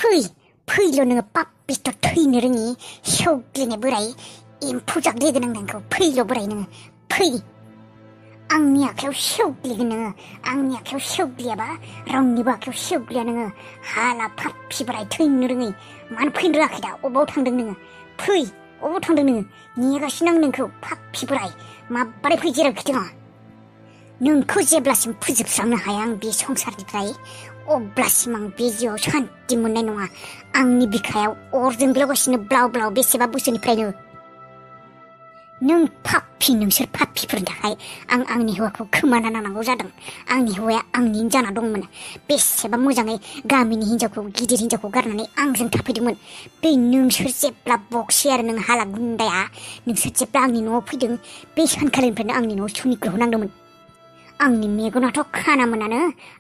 फैल' नोङो पाप्पिस्ट' थैनो रोङि सेवग्लिनाय बोराय एम्फौ जाग्लिगोन आं नोंखौ फैल' बोराय नोङो फै आंनि आखायाव सेवग्लिगोन नोङो आंनि आखायाव सेवग्लियाबा रावनिबो आखायाव सेवग्लिया नोङो हाला पाप्पि बोराय थैनो रोङै मानो फैनो रोङाखै दा अबाव थांदों नोङो फै अबाव थांदों नोङो नेगासिनो आं नोंखौ पाप्पि बोराय माबोरै फै जेरावखि दङ नोंखौ जेब्लासिम फोजोबस्रांनो हाया आं बे संसारनिफ्राय अब्लासिम आं बे जिउआव सान्ति मोननाय नङा आंनि बिखायाव अर जोंग्लोबगासिनो ब्लाव ब्लाव बेसेबा बोसोरनिफ्रायनो नों पाप्पि नोंसोर पाप्पिफोरनि थाखाय आं आंनि हौवाखौ खोमाना लानांगौ जादों आंनि हौवाया आंनिनो जाना दंमोन बेसेबा मोजाङै गामिनि हिन्जावखौ गिदिर हिन्जावखौ गारनानै आंजों थाफैदोंमोन बे नोंसोर जेब्ला बक्सि आरो नों हाला गुन्दाया नोंसोर जेब्ला आंनि न'आव फैदों बे सानखालिनिफ्रायनो आंनि न'आव सुनिग्रह नांदोंमोन आंनि मेगनाथ' खानामोनानो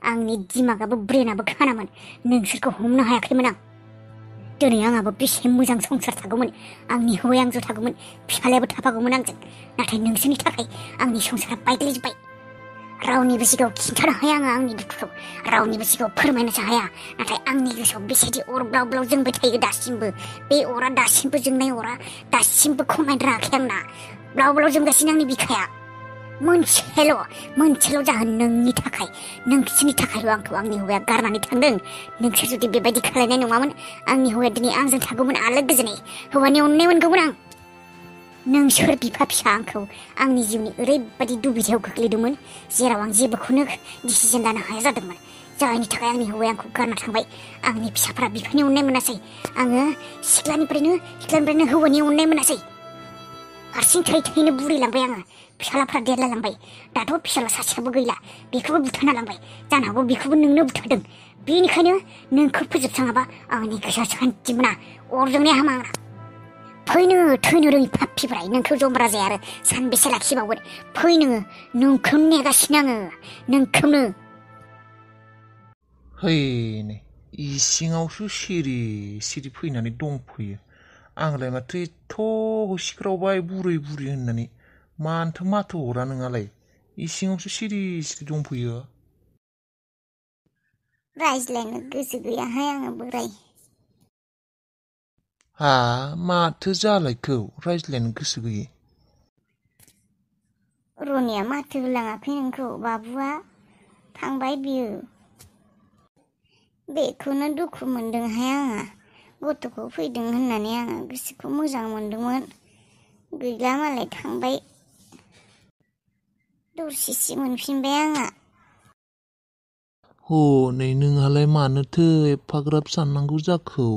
आंनि दिमागाबो ब्रेनाबो खानामोन नोंसोरखौ हमनो हायाखैमोन आं दिनै आंहाबो बेसे मोजां संसार थागौमोन आंनि हौवाया आंजों थागौमोन फिसालायाबो थाफागौमोन आंजों नाथाय नोंसोरनि थाखाय आंनि संसारा बायग्लिजोब्बाय रावनिबो सिगाङाव खिन्थानो हाया आङो आंनि दुखुखौ रावनिबो सिगाङाव फोरमायनोसो हाया नाथाय आंनि गोसोआव बेसेदि अर ब्लाव ब्लाव जोंबाय थायो दासिमबो बे अरा दासिमबो जोंनाय अरा दासिमबो खमायनो रोङाखै आंना ब्लाव ब्लाव जोंगासिनो आंनि बिखाया मोनसेल' जाहोन नोंनि थाखाय नोंसोरनि थाखायल' आंखौ आंनि हौवाया गारनानै थांदों नोंसोर जुदि बेबायदि खालायनाय नङामोन आंनि हौवाया दिनै आंजों थागौमोन आलो गोजोनै हौवानि अननाय मोनगौमोन आं नोंसोर बिफा फिसा आंखौ आंनि जिउनि ओरैबायदि दुबिधायाव खोख्लैदोंमोन जेराव आं जेबोखौनो डिसिजन लानो हाया जादोंमोन जायनि थाखाय आंनि हौवाया आंखौ गारना थांबाय आंनि फिसाफोरा बिफानि अननाय मोनासै आङो सिख्लानिफ्रायनो हौवानि अननाय मोनासै हारसिं थैनो बुरैलांबाय आङो फिसालाफ्रा देरलायलांबाय दाथ' फिसाला सासेयाबो गैला बेखौबो बुथारना लांबाय जानो हागौ बेखौबो नोंनो बुथारदों बेनिखायनो नोंखौ फोजोबस्राङाबा आंनि गोसोआ सान्थि मोना अरजोंनाय हामा आंना फै नोङो थैनो रोङि पाप्पिफ्राय नोंखौ जमरा जाया आरो सानबेसे लाखिबावगोन फै नोंखौनो नेगासिनो आङो नोंखौनो है नै इसिङावसो सिरि सिरि फैनानै दंफैयो आंलाय माथो एथ' होसिख्रावबाय बुरै होननानै मानोथो माथो हरा नोंहालाय इसिङावसो सिरि सिरि दंफैयो रायज्लायनो गोसो गैयाहाय आङो बोराय हा माथो जालायखौ रायज्लायनो गोसो गैयै रनिया माथो होलाङाखै नोंखौ बाबुआ थांबाय बियो बेखौनो दुखु मोनदोंहाय आङो गथ'खौ फैदों होननानै आङो गोसोखौ मोजां मोनदोंमोन गैला मालाय थांबाय दरसेसो मोनफिनबाय आंहा हनै नोंहालाय मानोथो एफाग्राब साननांगौ जाखो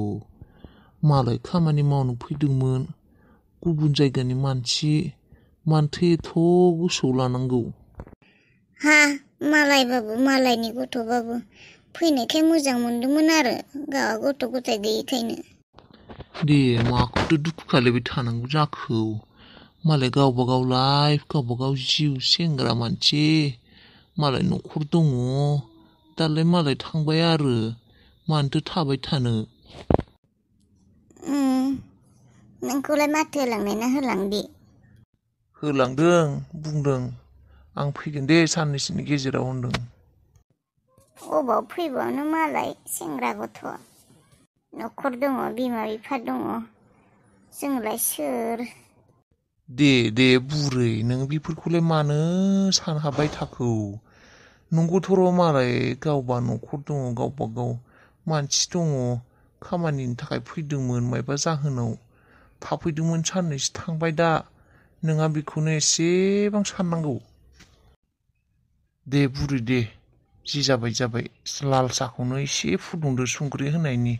मालाय खामानि मावनो फैदोंमोन गुबुन जायगानि मानसि मानोथो एथ' गोसोआव लानांगौ हा मालायबाबो मालायनि गथ'बाबो फैनायखाय मोजां मोनदोंमोन आरो गावहा गथ' गथाय गैयिखायनो दे माखौथो दुखु खालायबाय थानांगौ जाखो मालाय गावबागाव लाइफ गावबागाव जिउ सेंग्रा मानसि मालाय न'खर दङ दालाय मालाय थांबाय आरो मानोथो थाबाय थानो नोंखौलाय माथो होलांनाय ना होलांदि होलांदों बुंदों आं फैगोन दे साननैसोनि गेजेराव होनदों अबाव फैबावनो मालाय सेंग्रा गथ' न'खर दङ बिमा बिफा दङ जोंलाय सोर दे बुरै नों बेफोरखौलाय मानो सानहाबबाय थाखो नंगौथ' मालाय गावबा न'खर दङ गावबा गाव मानसि दङ खामानिनि थाखाय फैदोंमोन मायबा जाहोनाव थाफैदोंमोन साननैसो थांबाय दा नोंहा बेखौनो एसेबां साननांगौ दे बुरै दे जि जाबाय लाल साहाखौनो एसे फुदुंदो संख्रि होनायनि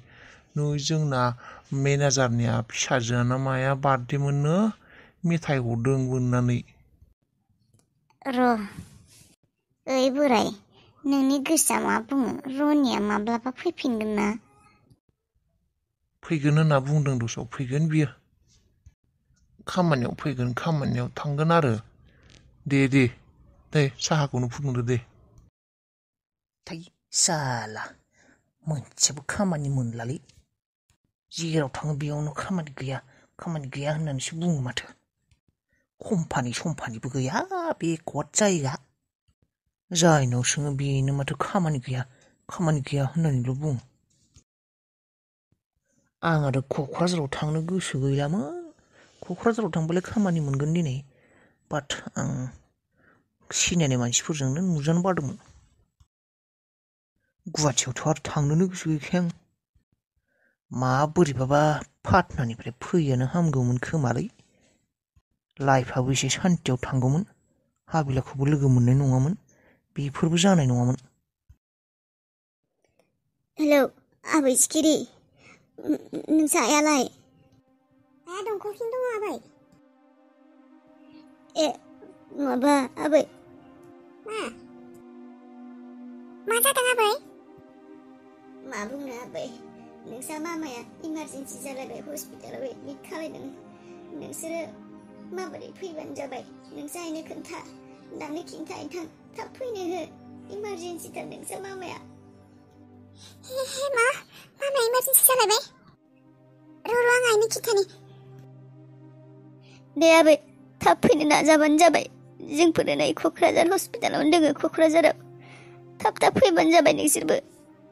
नै जोंना मेनेजारनिया फिसाजोआना माया बार्थडेमोननो मेथाइ हरदों बोननानै ओइ बोराय नोंनि गोसोआ मा बुङो रनिया माब्लाबा फैफिनगोन ना फैगोन होनना बुंदों दस' फैगोन बियो खामानियाव फैगोन खामानियाव थांगोन आरो दे साहाखौनो फुदुंदो दे थै साला मोनसेबो खामानि मोनलालै जेराव थाङो बेयावनो खामानि गैया होननानैसो बुङो माथो कम्पानि सम्पानिबो गैया बे गद जायगा जायनाव सोङो बेनो माथो खामानि गैया होननानैल' बुङो आं आरो क'क्राझाराव थांनो गोसो गैलामोन क'क्राझाराव थांबालाय खामानि मोनगोन दिनै बाट आं सिनायनाय मानसिफोरजोंनो नुजानो बादोंमोन गुवाहाटियावथ' आरो थांनोनो गोसो गैखाया आं माबोरैबाबा पाटनानिफ्राय फैयानो हामगौमोन खोमालै लाइफआबो एसे सान्तियाव थांगौमोन हाबिलाखौबो लोगो मोननाय नङामोन बेफोरबो जानाय नङामोन हेलौ आबै सिखिरि नोंसा आयालाय आया दंखलथिं दङ आबै ए माबा आबै मा जादों आबै मा बुंनो आबै नोंसा मामाया इमारजेन्सि जालायबाय हस्पिटालाव एडमिट खालायदों नोंसोरो माबोरै फैबानो जाबाय नोंसा आइनो खोन्था दानो खिन्थायै थां थाब फैनो हो इमारजेन्सिथार नोंसा मामाया मा मामाया इमारजेन्सि जालायबाय र' आं आइनो खिन्थानि दे आबै थाब फैनो नाजाबानो जाबाय जोंफोरो नै क'क्राझार हस्पिटालावनो दोङो क'क्राझाराव थाब फैबानो जाबाय नोंसोरबो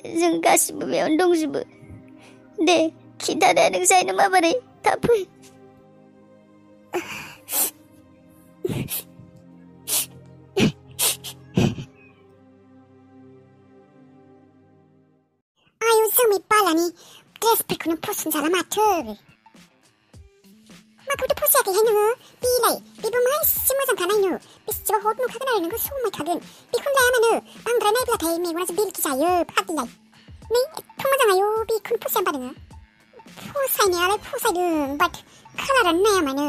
जों गासिबो बेयावनो दंजोबो दे खिन्थादो नोंसा आइनो माबोरै थाब फै आयु जोमै बालानि ड्रेसफोरखौनो फसन जाला माथो माखौथ' फसायाखैहाय नोङो बेलाय बेबो मा एसे मोजांखा नायनो बेसेबा हट नुखागोन आरो नोंखौ समायखागोन बेखौनो लाया मानो बांद्राय नायब्लाथाय मेगनासो बेलखि जायो फाग्लिलाय नै एथ' मोजां आयु बेखौनो फसाया होनबा नोङो फसायनायालाय फसायदों बाट कालारानो नाया मानो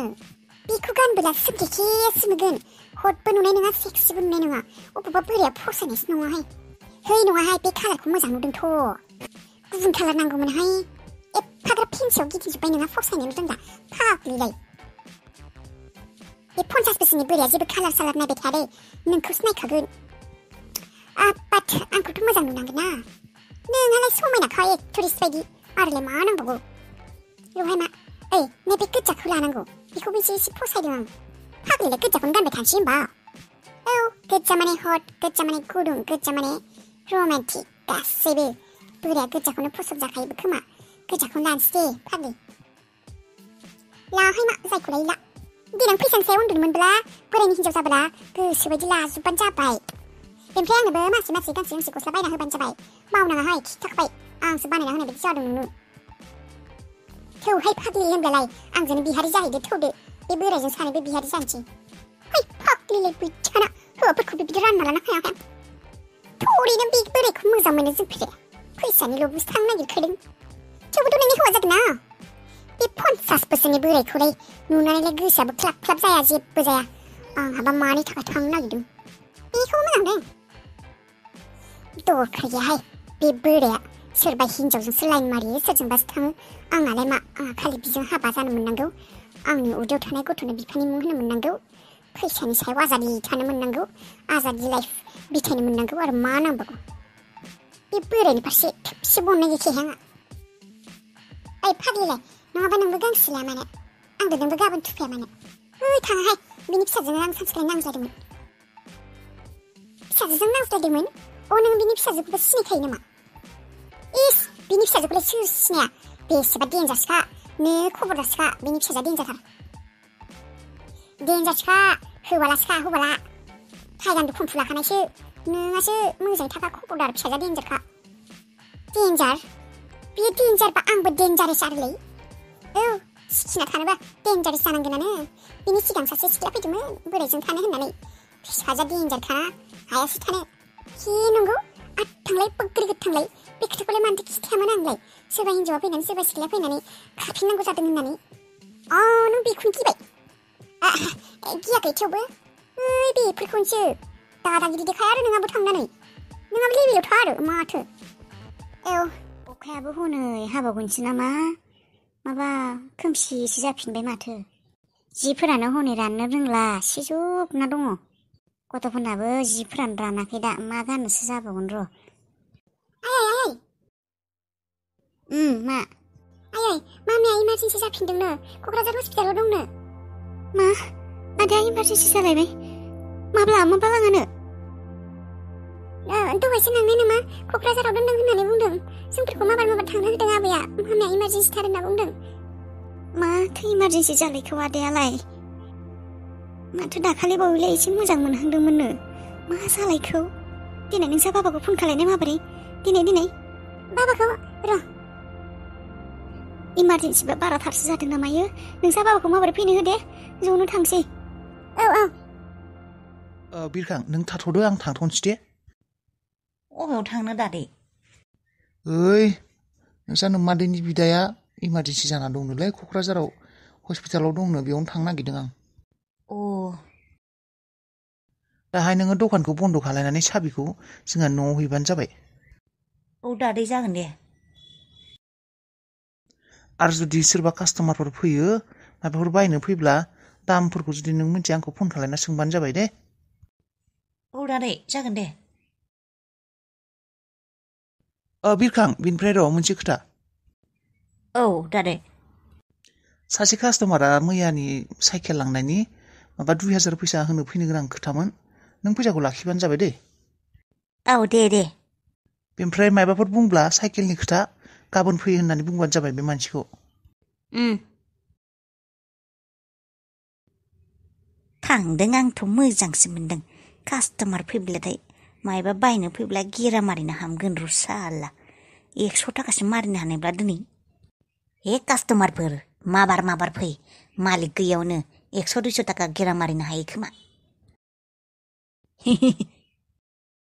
बेखौ गानबोला सोमखेखेसो नुगोन हटबो नुनाय नङा सेक्सिबो नुनाय नङा अबेबा बोराया फसायनायसो नङाहाय है नङाहाय बे कालारखौ मोजां नुदोंथ' गुबुन कालार नांगौमोनहाय एफाग्राब फेन्सियाव गिदिंजोब्बाय नोंहा फसायनोनो रोंला फाग्लिलाय बे 50 बोसोरनि बोराया जेबो कालार सालार नायबाय थाया दे नोंखौसो नायखागोन बाट आंखौथ' मोजां नुनांगोन ना नोंहालाय समायनाखा एक्ट्रेस बायदि आरोलाय मा नांबावगौ रहाय मा ओइ नैबे गोजाखौ लानांगौ बेखौबो एसे फसायदों आं फाग्लिलाय गोजाखौनो गानबाय थानोसै होमबा औ गोजा माने हट गोजा माने गुदुं गोजा माने रमान्टिक गासैबो बोराया गोजाखौनो फसब जाखायोबो खोमा गोजाखौनो लानोसै दे फाग्लि लाहाय मा जायखौलाय ला देनां फैसानि सायाव उन्दुनोमोनब्ला बोरायनि हिन्जाव जाब्ला गोसोबायदि लाजोबबानो जाबाय ओमफ्राय आंनोबो मासे गांसे गस्ला बायना होबानो जाबाय मावनाङाहाय खिथाखाबाय आंसो बानायना होनाय बायदि जादों नोंनो थौहाय फाग्लि होनब्लालाय आंजोंनो बिहारि जाहैदो थौदो बे बोरायजों सानैबो बिहारि जानोसै है फाग्लिलाय बिदिखाना हौवाफोरखौबो बिदि रानना लानो हाया थौरैनो बे बोरायखौ मोजां मोनो जोंफोरो फैसानिल' बुस्थु थांनो नागिरखादों थेवबोथ' नोंनि हौवा जागोन ना बे 50 बोसोरनि बोरायखौलाय नुनानैलाय गोसोआबो क्लाब क्लाब जाया जेबो जाया आंहाबा मानि थाखाय थांनो नागिरदों बेखौ मोजां दं दरखार गैयाहाय बे बोराया सोरबा हिन्जावजोंसो लाइन मारियो सोरजोंबासो थाङो आंनालाय मा आंहा खालि बिजों हाबा जानो मोननांगौ आंनि उदैयाव थानाय गथ'नो बिफानि मुं होनो मोननांगौ फैसानि सायाव आजादि थानो मोननांगौ आजादि लाइफ बिथायनो मोननांगौ आरो मा नांबावगौ बे बोरायनि फारसे खेबसे बननाय गैखाया आंहा ओइ फाग्लिलाय नङाबा नोंबो गांसे लाया मानो आंबो नोंबो गाबोन थुफाया मानो ओइ थाङाहाय बिनि फिसाजों आं सानसेखालि नांज्लायदोंमोन फिसाजोजों नांज्लायदोंमोन नों बिनि फिसाजोखौबो सिनायखायो नामा इस बिनि फिसाजोखौलाय सोर सिनाया बेसेबा देन्जारसोखा नो खबरदारसोखा बिनि फिसाजोआ देन्जारसोखा होबालासोखा होबाला थाइगान्द खमफु लाखानायसो नोंहासो मोजाङै थाखा खबरदार फिसाजोआ देन्जारखा देन्जार बियो देन्जारबा आंबो देन्जारेस आरोलै औ सिखिना थानोबा देन्जारेस जानांगोनानो बिनि सिगां सासे सिख्ला फैदोंमोन बोरायजों थानो होननानै फिसाजोआ देन्जारखा हायासो थानो हे नंगौ थांलाय बग्रि गोथांलाय बे खोथाखौलाय मानोथो खिथायामोन आंलाय सोरबा हिन्जावा फैनानै सोरबा सिख्लाया फैनानै खाफिननांगौ जादों होननानै नों बेखौनो गिबाय गियाखै थेवबो ओइ बेफोरखौनोसो दादागिरि देखाया आरो नोंहाबो थांनानै नोंहाबो लेबेलाव था आरो माथो औ अखायाबो हनै हाबावगोनसो नामा माबा खोमसिसो जाफिनबाय माथो जिफोरानो हनै राननो रोंला सिजोबना दङ गथ'फोरनाबो जिफोरानो रानाखै दा मा गाननोसो जाबावगोन र' आयै मा आयै मामिया इमारजेन्सि जाफिनदोंनो क'क्राझार हस्पिटालाव दंनो मा आदाया इमारजेन्सि जालायबाय माब्ला लाङानो दहायसो लांनाय नामा क'क्राझाराव दोनदों होननानै बुंदों जोंफोरखौ माबार थांनो होदों आबैया मामिया इमारजेन्सि थार होनना बुंदों। माथो इमारजेन्सि जालायखो आदायालाय? माथो दाखालि बावैलाय एसे मोजां मोनहांदोंमोननो। मा जालायखौ? दिनै नोंसा बाबाखौ फन खालायनाय माबोरै? दिनै बाबाखौ र' इमारजेन्सिबा बाराथारसो जादों ना मायो? नोंसा बाबाखौ माबोरै फैनो होदे, ज'नो थांसै। औ बिरखां नों थाथ'दो, आं थांथ'नोसै दे। अबेयाव थांनो दादै? ओइ नोंसा नोम्मादैनि बिदाया इमारजेन्सि जाना दंनोलै, क'क्राझाराव हस्पिटालाव दंनो, बेयावनो थांनो नागिरदों आं। अ दाहाय नोङो दखानखौ बन्द' खालायनानै साबिखौ जोंहा न'आव हैबानो जाबाय। औ दादै जागोन दे। आरो जुदि सोरबा कास्टमारफोर फैयो, माबाफोर बायनो फैब्ला दामफोरखौ जुदि नों मिथिया आंखौ फन खालायना सोंबानो जाबाय दे। औ दादै जागोन दे। बिरखां बिनिफ्राय र' मोनसे खोथा। औ दादै। सासे कास्टमारा मैयानि साइकेल लांनायनि 2000 फैसा होनो फैनो गोनां खोथामोन, नों फैसाखौ लाखिबानो जाबाय दे। औ दे। बेनिफ्राय माबाफोर बुंब्ला साइकेलनि खोथा गाबोन फै होननानै बुंबानो जाबाय बे मानसिखौ। थांदों, आंथ' मोजांसो मोनदों। कास्टमार फैब्लाथाय मायबा बायनो फैब्ला गिरा मारिनो हामगोन र' साला। 100 थाखासो मारिनो हानायब्ला दिनै। हे कास्टमारफोर माबार फै, मालिक गैयावनो 100-200 थाखा गिरा मारिनो हायो खोमा।